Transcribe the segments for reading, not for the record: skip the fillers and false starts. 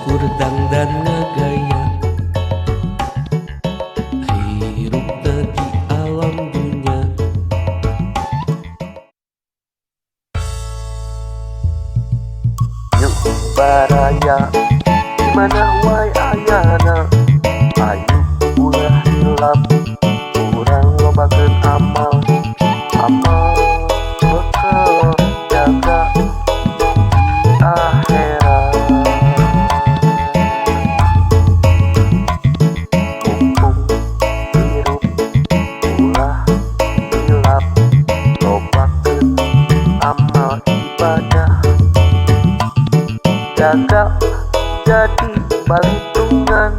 Ukur dangdan ngagaya hirupna di alam dunya. Yuk baraya di mana wae ayana, ayu ulah hilap urang lobakeun amal, amal bekal jaga di akhirat. Mumpung hirup ulah hilap lobakeun amal ibadah, jaga jadi balitungan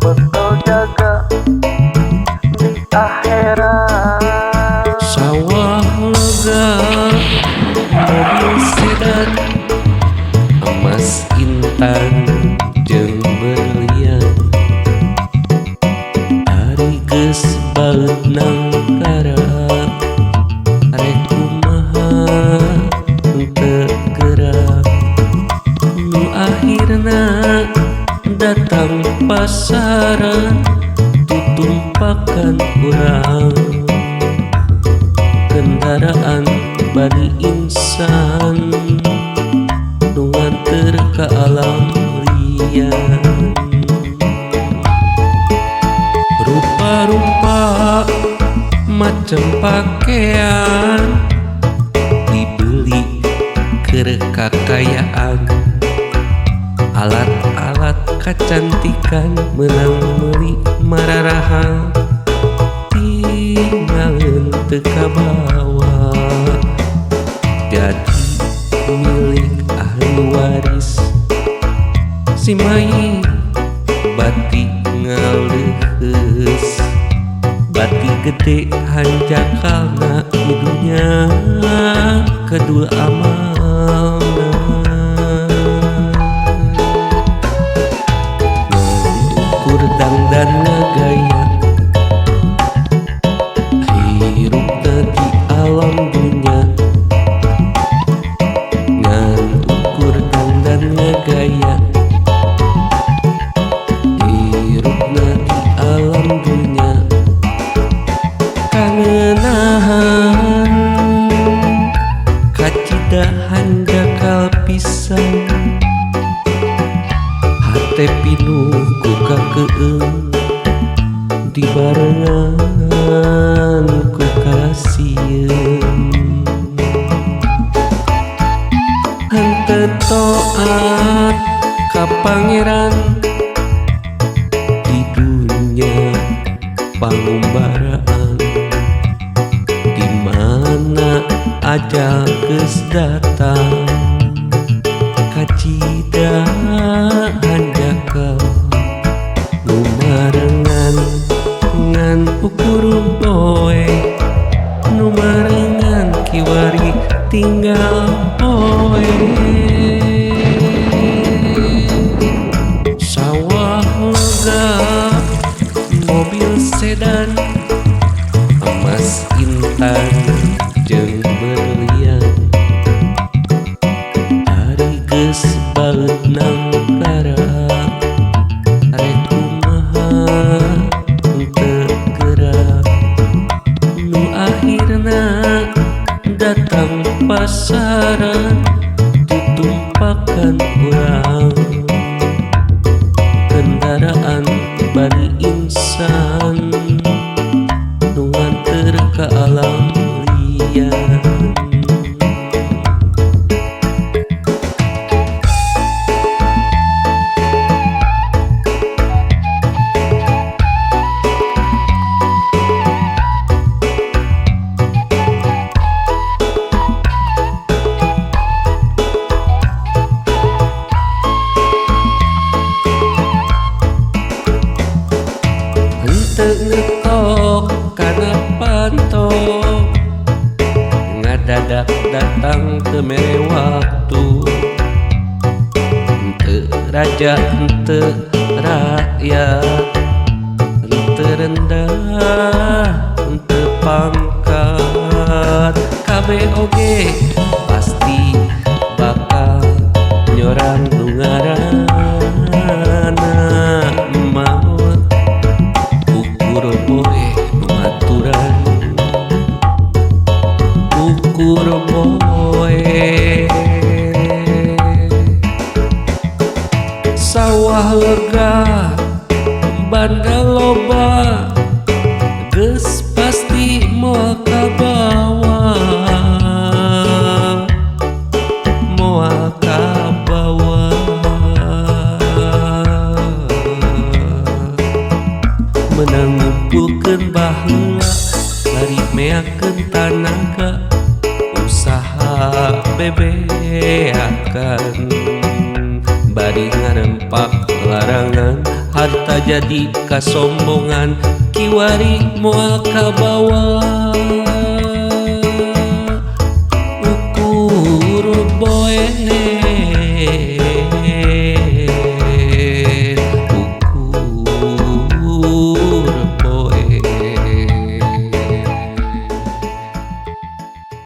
bekal jaga di akhirat. Sawah lega, mobil sedan, emas intan jeung berlian. Ari geus baeud nangkara, rek kumaha henteu gerak. Nu akhirna datang pasaran, tutumpakan urang kendaraan bani insan nu nganter ka alam lian. Rupa-rupa macam pakaian dibeli keur kakayaan, alat-alat kacantikan meunang meuli mararahal, tinggalin teu kabawa jadi milik ahli waris. Si mayit bati ngaleuheus, bati gede hanjakalna di dunya kedua amalna. Ukur dangdan ngagaya hirupna di alam dunya, ngan ukur dangdan ngagaya hirupna di alam dunya. Kangenahan kacida hanjakal pisan, hate pinuh ku kakeung dibarengan ku kasieun. Henteu toat ka pangeran di dunya pangumbaraan, di mana ajal geus datang kacida hanjakal. Nu marengan ngan ukur poe, nu marengan kiwari tinggal poe. Sawah lega, mobil sedan, emas intan jeung berlian. Ari geus baeud nangkara, rek kumaha henteu gerak. Nu akhirna datang pasaran, tutumpakan urang kendaraan bani insan nu nganter ka alam lian. Henteu ngetok kana panto, ngadadak datang teu mere waktu. Henteu raja henteu rakyat, henteu rendah henteu pangkat, kabeh oge pasti bakal nyorang nu ngaran. Sawah lega, banda loba, geus pasti moal kabawa, moal kabawa. Meunang ngumpulkeun baheula bari meakeun tanaga, usaha bebeakan bari ngarempak larangan, harta jadi kasombongan, kiwari moal kabawa. Ukur boe.